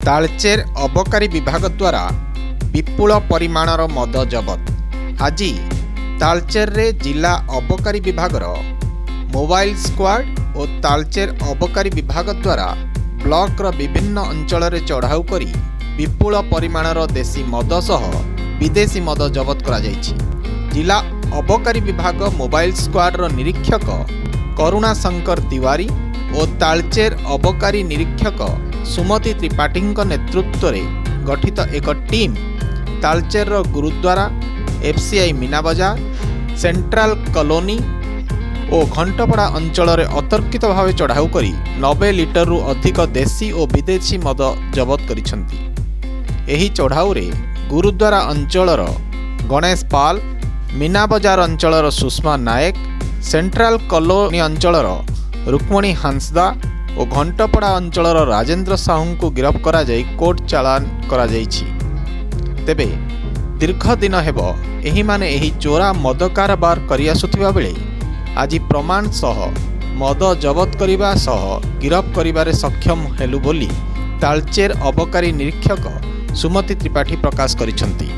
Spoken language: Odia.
ତାଳଚେର ଅବକାରୀ ବିଭାଗ ଦ୍ୱାରା ବିପୁଳ ପରିମାଣର ମଦ ଜବତ। ଆଜି ତାଳଚେରରେ ଜିଲ୍ଲା ଅବକାରୀ ବିଭାଗର ମୋବାଇଲ ସ୍କ୍ୱାଡ୍ ଓ ତାଳଚେର ଅବକାରୀ ବିଭାଗ ଦ୍ୱାରା ବ୍ଲକର ବିଭିନ୍ନ ଅଞ୍ଚଳରେ ଚଢ଼ାଉ କରି ବିପୁଳ ପରିମାଣର ଦେଶୀ ମଦ ସହ ବିଦେଶୀ ମଦ ଜବତ କରାଯାଇଛି। ଜିଲ୍ଲା ଅବକାରୀ ବିଭାଗ ମୋବାଇଲ ସ୍କ୍ୱାଡ୍ର ନିରୀକ୍ଷକ କରୁଣା ଶଙ୍କର ତିୱାରୀ ଓ ତାଳଚେର ଅବକାରୀ ନିରୀକ୍ଷକ ସୁମତି ତ୍ରିପାଠୀଙ୍କ ନେତୃତ୍ୱରେ ଗଠିତ ଏକ ଟିମ୍ ତାଳଚେରର ଗୁରୁଦ୍ୱାର, ଏଫ୍ସିଆଇ ମୀନାବଜାର, ସେଣ୍ଟ୍ରାଲ କଲୋନୀ ଓ ଘଣ୍ଟପଡ଼ା ଅଞ୍ଚଳରେ ଅତର୍କିତ ଭାବେ ଚଢ଼ାଉ କରି 90 ଲିଟରରୁ ଅଧିକ ଦେଶୀ ଓ ବିଦେଶୀ ମଦ ଜବତ କରିଛନ୍ତି। ଏହି ଚଢ଼ାଉରେ ଗୁରୁଦ୍ୱାର ଅଞ୍ଚଳର ଗଣେଶ ପାଲ, ମୀନାବଜାର ଅଞ୍ଚଳର ସୁଷମା ନାୟକ, ସେଣ୍ଟ୍ରାଲ କଲୋନୀ ଅଞ୍ଚଳର ରୁକ୍ମଣୀ ହାଁସଦା ଓ ଘଣ୍ଟପଡ଼ା ଅଞ୍ଚଳର ରାଜେନ୍ଦ୍ର ସାହୁଙ୍କୁ ଗିରଫ କରାଯାଇ କୋର୍ଟ ଚାଲାଣ କରାଯାଇଛି। ତେବେ ଦୀର୍ଘ ଦିନ ହେବ ଏହିମାନେ ଏହି ଚୋରା ମଦ କାରବାର କରିଆସୁଥିବା ବେଳେ ଆଜି ପ୍ରମାଣ ସହ ମଦ ଜବତ କରିବା ସହ ଗିରଫ କରିବାରେ ସକ୍ଷମ ହେଲୁ ବୋଲି ତାଳଚେର ଅବକାରୀ ନିରୀକ୍ଷକ ସୁମତି ତ୍ରିପାଠୀ ପ୍ରକାଶ କରିଛନ୍ତି।